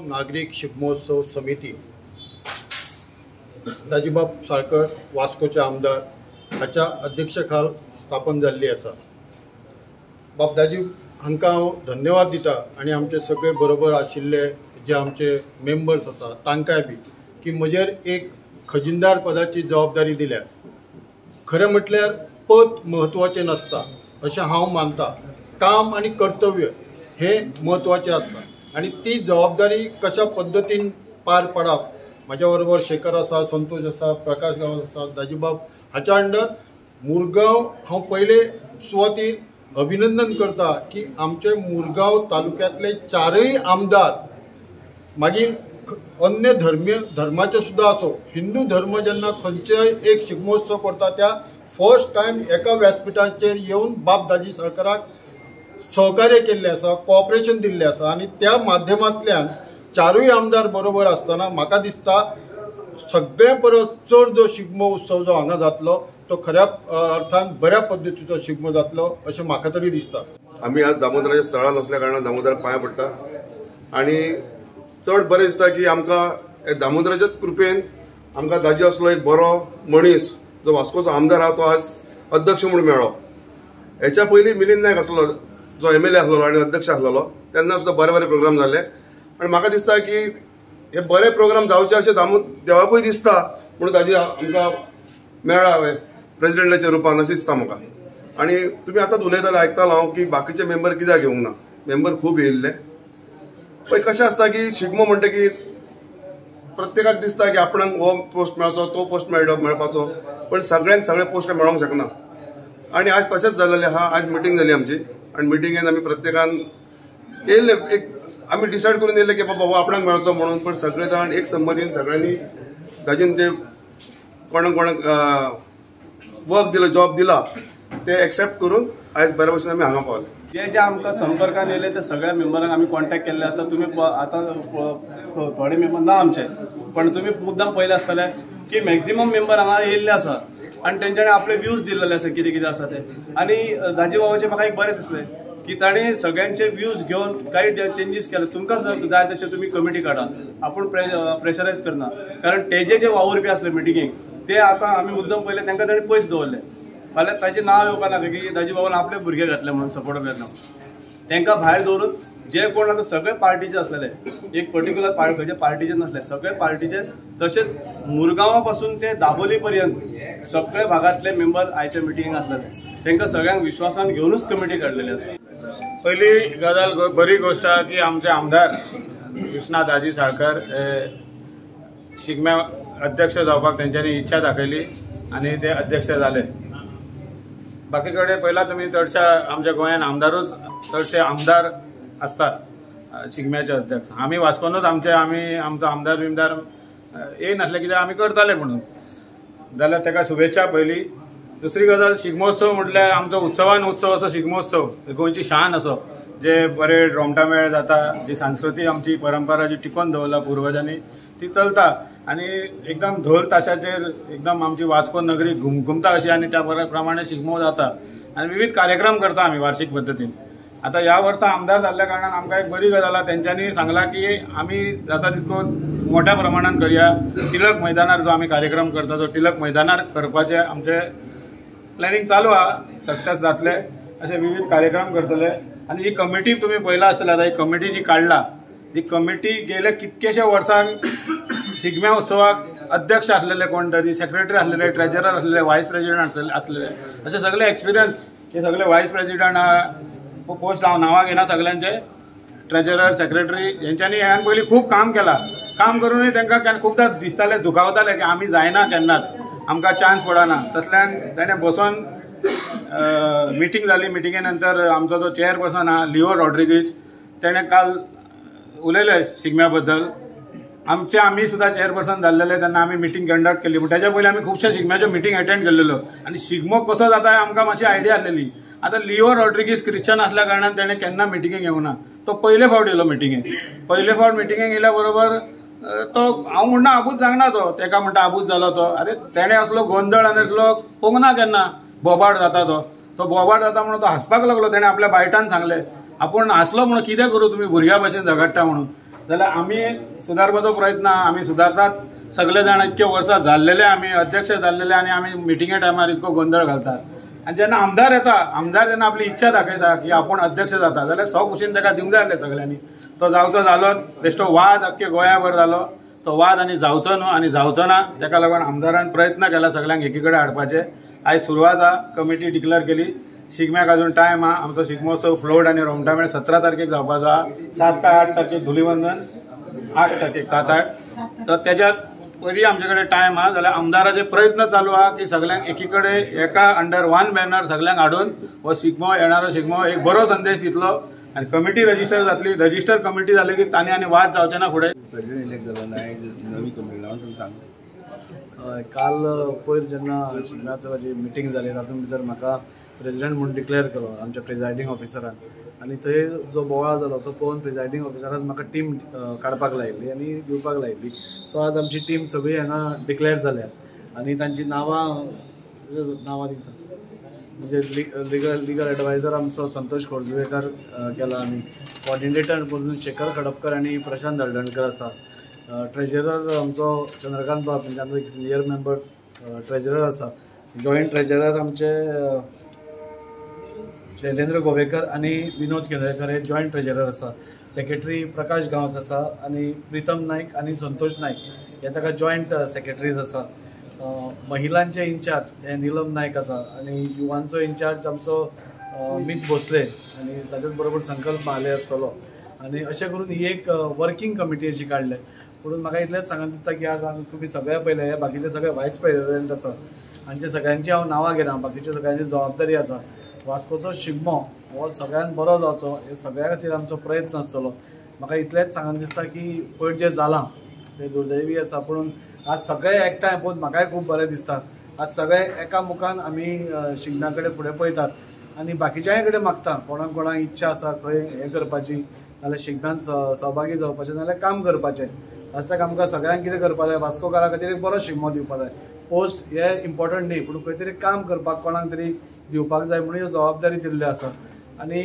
नागरीक शिगमोत्सव समिती दाजीबाब साळकर वास्कोचे आमदार हाच्या अध्यक्षखाल स्थापन जाल्ली आसा। बाब दाजी हांकां हांव धन्यवाद दिता आनी आमचे सगळे बरोबर आशिल्ले जे आमचे मेंबर्स आसा तांकांय बी की म्हजेर एक खजिनदार पदाची जबाबदारी दिल्या। खरें म्हटल्यार पद म्हत्वाचें नासता अशें हांव मानता। काम आनी कर्तव्य हें म्हत्वाचें आसता आनी ती जबाबदारी कशा पद्दतीन पार पडप। म्हाज्या बरोबर शेखर आसा, संतोष आसा, प्रकाश गांवस आसा, दाजीबाब हाच्या अंडर मुरगांव हांव पयले सुवातीर अभिनंदन करता की आमचे मुरगांव तालुक्यांतले चारय आमदार मागीर अन्य धर्माचे सुद्दां आसो, हिंदू धर्म जेन्ना खंयचेय एक शिगमोत्सव करता त्या फर्स्ट टायम एका व्यासपिठाचेर येवन बाब दाजी साळकराक सहकार्य केल्लें आसा, कॉपरेशन दिल्लें आसा आनी त्या माध्यमांतल्यान चारूय आमदार बरोबर आसतना म्हाका दिसता सगळ्यां परस चड जो शिगमो उत्सव जो हांगा जातलो तो खऱ्या अर्थान बऱ्या पद्दतीचो शिगमो जातलो अशें म्हाका तरी दिसता। आमी आज दामोदराच्या स्थळार आसल्या कारणान दामोदराक पांयां पडटा आनी चड बरें दिसता की आमकां दामोदराच्याच कृपेन आमकां दाजी असलो एक बरो मनीस जो वास्कोचो आमदार आहा तो आज अध्यक्ष म्हूण मेळ्ळो। हेच्या पयलीं मिलिंद नायक आसलो जो एमएलए आसलेलो आनी अध्यक्ष आसलेलो तेन्ना सुद्दां बरे बरे प्रोग्राम जाले आनी म्हाका दिसता की हे बरे प्रोग्राम जावचे अशें देवाकूय दिसता म्हणून ताजी आमकां मेळ्ळा हांवें प्रेजिडेंटाच्या रुपान अशें दिसता म्हाका। आनी तुमी आतांच उलयताले आयकतालो हांव की बाकीचे मेंबर कित्याक घेवंक ना, मेंबर खूब येयल्ले। पळय कशें आसता की शिगमो म्हणटकीर प्रत्येकाक दिसता की आपणाक हो पोस्ट मेळचो तो पोस्ट मेळपाचो, पण सगळ्यांक सगळे पोस्ट मेळोंक शकना आनी आज तशेंच जालेलें आहा। आज मिटींग जाली आमची आनी मिटिंगेन आमी प्रत्येकान येयल्ले एक आमी डिसायड करून येयल्ले की बाबा हो आपणाक मेळचो म्हणून, पण सगळे जाण एक संमतीन सगळ्यांनी ताजेन जे कोणाक कोणाक वर्क दिलो जॉब दिला ते एक्सेप्ट करून आयज बऱ्या भशेन आमी हांगा पावले। जे जे आमकां संपर्कान येयले ते सगळ्या मेंबरांक आमी कॉन्टेक्ट केल्ले आसा। तुमी आतां थोडे मेंबर ना आमचे, पण तुमी मुद्दाम पळयले आसतले की मॅक्झिमम मेंबर हांगा येयल्ले आसा आनी तेंच्यांनी आपले व्यूज दिल्ले आसा कितें कितें आसा ते। आनी दाजी बाबाचें म्हाका एक बरें दिसलें की ताणें सगळ्यांचे व्यूज घेवन कांय चेंजीस केले। तुमकां जाय तशें तुमी कमिटी काडा, आपूण प्रेशरायज करना, कारण तेजे जे वावुरपी आसले मिटिंगेक ते आतां आमी मुद्दम पळयले तांकां ताणें पयस दवरले। फाल्यां ताजें नांव येवपा नाका की दाजी बाबान आपले भुरगे घातले म्हणून सपोर्ट केलो, तांकां भायर दवरून जे कोण आतां सगळे पार्टीचे आसलेले, एक पर्टिक्युलर खंयच्या पार्टीचे नासले, सगळे पार्टीचे, तशेंच मुरगांवा पासून ते दाबोली पर्यंत सगळे भागांतले मेंबर आयच्या मिटिंगेक आसलेले, तांकां सगळ्यांक विश्वासान घेवनूच कमिटी काडलेली आसा। पयली गजाल बरी गोश्ट आहा की आमचे आमदार विश्वनाथ दाजी साळकर शिगम्या अध्यक्ष जावपाक तेंच्यांनी इच्छा दाखयली आनी ते अध्यक्ष जाले। बाकी कडेन पयला तुमी चडशा आमच्या गोंयान आमदारूच चडशे आमदार आसतात शिगम्याचे अध्यक्ष। आमी वास्कोनूच आमचे आमी आमचो आमदार बिमदार येयनासले कित्याक आमी करताले म्हणून, जाल्यार ताका शुभेच्छा पयली। दुसरी गजाल शिगमोत्सव म्हटल्यार आमचो उत्सवान उत्सव असो शिगमोत्सव गोंयची शान असो, जे परेड रोमटामेळ जाता, जी संस्कृती आमची परंपरा जी टिकोवन दवरला पुर्वजांनी ती चलता आनी एकदम ढोल ताशाचेर एकदम आमची वास्को नगरी घुमघुमता अशी आनी त्या प्रमाणे शिगमो जाता आनी विविध कार्यक्रम करता आमी वार्षिक पद्दतीन। आतां ह्या वर्सा आमदार जाल्ल्या कारणान आमकां एक बरी गजाल आहा, तेंच्यांनी सांगलां की आमी जाता तितको मोठ्या प्रमाणान करया। टिळक मैदानार जो आमी कार्यक्रम करता तो टिळक मैदानार करपाचें आमचें प्लॅनिंग चालू आहा, सक्सेस जातले अशे विविध कार्यक्रम करतले। आनी ही कमिटी तुमी पळयला आसतले, आतां ही कमिटी जी काडला ही कमिटी गेल्या कितकेशे वर्सांक शिगम्या उत्सवाक अध्यक्ष आसलेले कोण तरी, सेक्रेटरी आसलेले, ट्रेजरर आसलेले, वायस प्रेजिडेंट आसलेले, अशे सगळे एक्सपिरियन्स हे सगळे वायस प्रेजिडेंट पोस्ट हांव नांवां घेना सगळ्यांचे, ट्रेजरर सेक्रेटरी हेंच्यांनी ह्यान पयलीं खूब काम केलां। काम करूनय तांकां खुबदां दिसतालें, दुखावतालें की आमी जायना केन्नाच, आमकां चान्स पडना। तसल्यान ताणें बसोन मिटींग जाली, मिटिंगे नंतर आमचो जो चेअरपर्सन आहा लिओ रॉड्रिगीज तेणें काल उलयले शिगम्या बद्दल। आमचे आमी सुद्दां चेअरपर्सन जाल्लेले तेन्ना आमी मिटींग कंडक्ट केली, पूण तेच्या पयलीं आमी खुबश्या शिगम्याच्यो मिटींग अटेंड केल्लेल्यो आनी शिगमो कसो जाता आमकां मातशी आयडिया आसलेली। आतां लिओ रॉड्रिगीज क्रिश्चन आसल्या कारणान तेणें केन्ना मिटिंगेक येवना, तो पयले फावट येयलो मिटिंगेक। पयले फावट मिटिंगेक येयल्या बरोबर तो हांव म्हणना आबूज जावना तो, तेका म्हणटा आबूज जालो तो, अरे तेणें असलो गोंदळ आनी असलो पळोवंक ना केन्ना, बोबाट जाता तो, तो बोबाट जाता म्हणून तो हांसपाक लागलो। तेणें आपल्या बायटान सांगलें आपूण हांसलो म्हणून कितें करूं तुमी भुरग्यां भशेन झगडटा म्हणून। जाल्यार आमी सुदारपाचो प्रयत्न आमी सुदारतात. सगळे जाण इतके वर्सां जाल्लेले आमी अध्यक्ष जाल्लेले आनी आमी मिटिंगे टायमार इतको गोंदळ घालतात. आनी जेन्ना आमदार येता, आमदार जेन्ना आपली इच्छा दाखयता की आपूण अध्यक्ष जाता जाल्यार सो कुशीन ताका दिवंक जाय आसलें सगळ्यांनी. तो जावचो जालो, बेश्टो वाद अख्खे गोंयाभर जालो तो वाद आनी जावचो न्हू आनी जावचो ना. ताका लागून आमदारान प्रयत्न केला सगळ्यांक एकी कडेन हाडपाचे. आयज सुरवात आहा, कमिटी डिक्लेअर केली. शिगम्याक अजून टायम आहा. आमचो शिगमोत्सव फ्लोट आनी रोमटा मेळ 17 तारखेक जावपाचो आहा. 7 काय 8 तारखेक धुलीवंदन, 8 तारखेक 7-8, तर त्याच्यात पयलीं आमचे कडेन टायम आहा. जाल्यार आमदाराचे प्रयत्न चालू आहा की सगळ्यांक एकी कडेन एका अंडर वन बॅनर सगळ्यांक हाडून हो शिगमो, येणारो शिगमो एक बरो संदेश दितलो आनी कमिटी रजिस्टर जातली. रजिस्टर कमिटी जाली की तांणी आनी वाद जावचे ना फुडें. प्रेसिडेंट इलेक्ट जालो ना, नवी कमिटी लावन तुमी सांगले. काल पयर जेन्ना शिगम्याची मिटींग जाली तातूंत भितर म्हाका प्रेसिडेंट म्हूण डिक्लेअर केलो आमच्या प्रिजायडींग ऑफिसरान आनी थंय जो बोवाळ जालो तो पळोवन प्रिजायडींग ऑफिसरान म्हाका टीम काडपाक लायिल्ली आनी दिवपाक लायिल्ली. सो आज आमची टीम सगळी हांगा डिक्लेअर जाल्या आनी तांची नांवां दिता. म्हणजे लिगल एडवायजर आमचो संतोष खोर्जुवेकर केला आमी, कॉर्डिनेटर म्हणून शेखर खडपकर आनी प्रशांत हळदणकर आसा, ट्रेजरर आमचो चंद्रकांत बाब म्हणजे आमचो एक सिनियर मेंबर ट्रेजरर आसा, जॉयंट ट्रेजरर आमचे शैलेंद्र गोवेकर आनी विनोद केंद्रेकर हे जॉयंट ट्रेजरर आसा, सेक्रेटरी प्रकाश गांवस आसा आनी प्रितम नायक आनी संतोष नायक हे ताका जॉयंट सेक्रेटरीज आसा. महिलांचे इन्चार्ज हे निलम नायक आसा आनी युवांचो इन्चार्ज आमचो अमित भोसले आनी ताच्याच बरोबर संकल्प महाले आसतलो. आनी अशें करून ही एक वर्किंग कमिटी अशी काडल्या. पूण म्हाका इतलेंच सांगन दिसता की आज तुमी सगळे पयले हे बाकीचे सगळे वायस प्रेसिडेंट आसा, हांचे सगळ्यांची हांव नांवां घेना, बाकीचे सगळ्यांची जबाबदारी आसा. वास्कोचो शिगमो हो सगळ्यांत बरो जावचो हे सगळ्या खातीर आमचो प्रयत्न आसतलो. म्हाका इतलेंच सांगन दिसता की पयर जें जालां तें दुर्दैवी आसा, पूण आज सगळे एकठांय पळोवन म्हाकाय खूब बरें दिसता. आज सगळे एका मुखान आमी शिगम्या कडेन फुडें पळयतात आनी बाकीच्याय कडेन मागता कोणाक कोणाक इच्छा आसा खंय हें करपाची, नाल्यार शिगम्यान सहभागी जावपाचें, नाल्यार काम करपाचें. लास्टाक आमकां सगळ्यांक कितें करपाक जाय, वास्कोकारां खातीर एक बरो शिगमो दिवपाक जाय. पोस्ट हे इम्पॉर्टंट न्ही, पूण खंय तरी काम करपाक कोणाक तरी दिवपाक जाय म्हणून ह्यो जबाबदारी दिल्ल्यो आसा. आनी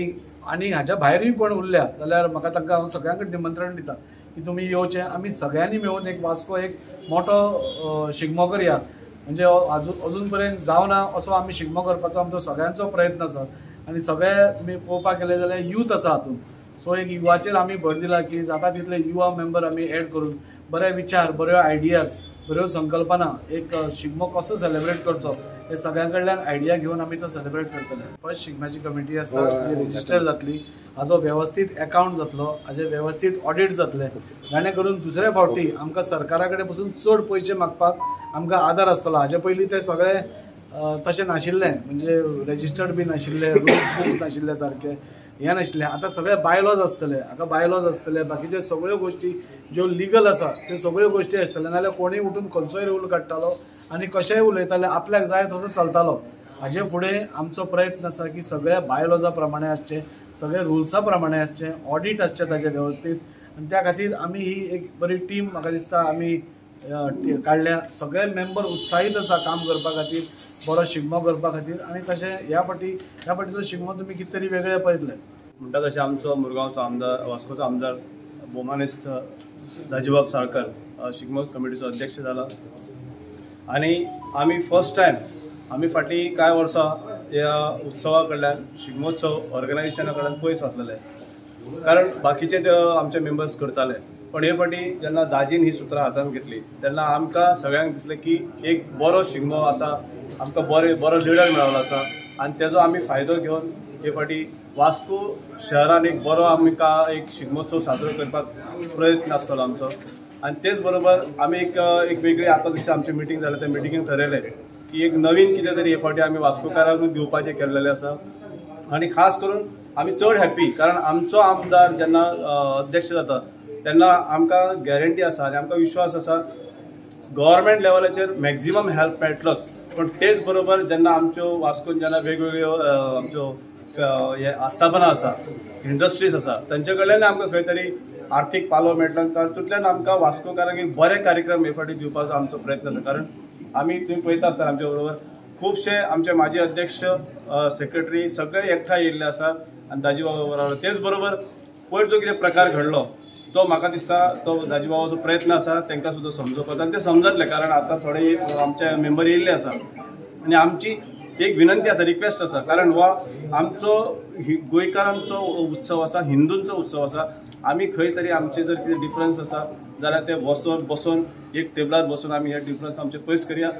आनी हाज्या भायरूय कोण उरल्या जाल्यार म्हाका तांकां हांव सगळ्यां कडेन निमंत्रण दिता की तुमी येवचें, आमी सगळ्यांनी मेळून एक वास्को एक मोठो शिगमो करया. म्हणजे अजून पर्यंत जावना असो आमी शिगमो करपाचो आमचो सगळ्यांचो प्रयत्न आसा. आनी सगळे तुमी पळोवपाक गेले जाल्यार यूथ आसा हातूंत, सो एक युवाचेर आमी भर दिला की जाता तितले युवा मेंबर आमी एड करून बरे विचार, बऱ्यो आयडियाज, बऱ्यो संकल्पना, एक शिगमो कसो सेलिब्रेट करचो हे सगळ्यां कडल्यान आयडिया घेवन आमी तो सेलिब्रेट करतले. फर्स्ट शिगम्याची कमिटी आसता जी रजिस्टर जातली, हाजो वेवस्थीत एकावंट जातलो, हाजे वेवस्थीत ऑडिट जातले, जाणे करून दुसरे फावटी आमकां सरकारा कडेन पसून चड पयशे मागपाक आमकां आदार आसतलो. हाजे पयलीं ते सगळे तशें नाशिल्लें, म्हणजे रजिस्टर्ड बी नाशिल्ले, रूल्स बुक्स नाशिल्ले, सारके हें नाशिल्लें. आतां सगळे बायलॉज आसतले, हाका बायलॉज आसतले, बाकीचे सगळ्यो गोश्टी ज्यो लिगल आसा त्यो सगळ्यो गोश्टी आसतले. नाल्यार कोणूय उठून खंयचोय रूल काडटालो आनी कशेंय उलयताले, आपल्याक जाय तसो चलतालो. हाजे फुडें आमचो प्रयत्न आसा की सगळ्या बायलॉजा प्रमाणे आसचें, सगळे रुल्सा प्रमाणे आसचें, ऑडिट आसचें ताजें वेवस्थीत. आनी त्या खातीर आमी ही एक बरी टीम म्हाका दिसता आमी काडल्या. सगळे मेंबर उत्साहीत आसा काम करपा खातीर, बरो शिगमो करपा खातीर. आनी तशें ह्या फावटीचो शिगमो तुमी कितें तरी वेगळें पळयतले. म्हणटा तशें आमचो मुरगांवचो आमदार, वास्कोचो आमदार भोवमानेस्त दाजीबाब साळकर शिगमो कमिटीचो अध्यक्ष जाला आनी आमी फर्स्ट टायम आमी फाटीं कांय वर्सां ह्या उत्सवा कडल्यान, शिगमोत्सव ऑर्गनायजेशना कडल्यान पयस आसलेले, कारण बाकीचे ते आमचे मेंबर्स करताले. पण हे फावटी जेन्ना दाजीन ही सुत्रां हातान घेतली तेन्ना आमकां सगळ्यांक दिसलें की एक बरो शिगमो आसा, आमकां बरो लिडर मेळ्ळो आसा आनी तेजो आमी फायदो घेवन हे फावटी वास्को शहरान एक बरो आमकां एक शिगमोत्सव साजरो करपाक प्रयत्न आसतलो आमचो. आनी तेच बरोबर आमी एक वेगळी आतां जशें आमची मिटींग जाल्या त्या मिटिंगेन ठरयलें की एक नवीन कितें तरी हे फावटी आमी वास्कोकारांक दिवपाचें केल्लेलें आसा. आनी खास करून आमी चड हॅप्पी कारण आमचो आमदार जेन्ना अध्यक्ष जाता तेन्ना आमकां गॅरंटी आसा आनी आमकां विश्वास आसा गव्हर्मेंट लेवलाचेर मॅक्झिमम हेल्प मेळटलोच. पण तेच बरोबर जेन्ना आमच्यो वास्कोन जेन्ना वेगवेगळ्यो आमच्यो हे आस्थापनां आसा, इंडस्ट्रीज आसा, तांचे कडल्यान आमकां खंय तरी आर्थीक पालव मेळटलो आनी तातूंतल्यान आमकां वास्कोकारांक एक बरे कार्यक्रम हे फावटी दिवपाचो आमचो प्रयत्न आसा. कारण आमी तुमी पळयता आसतना आमच्या बरोबर खुबशे आमचे माजी अध्यक्ष, सेक्रेटरी सगळे एकठांय येयल्ले आसा आनी दाजी बाबा बरोबर. तेच बरोबर पयर जो कितें प्रकार घडलो तो म्हाका दिसता तो दाजीबाबाचो प्रयत्न आसा तांकां सुद्दां समजोवपाचो आनी ते समजतले, कारण आतां थोडे आमचे मेंबर येयल्ले आसा. आनी आमची एक विनंती आसा, रिक्वेस्ट आसा, कारण हो आमचो गोंयकारांचो उत्सव आसा, हिंदूंचो उत्सव आसा. आमी खंय तरी आमचे जर कितें डिफरन्स आसा जाल्यार ते बसोन एक टेबलार बसून आमी हे डिफरन्स आमचे पयस करया.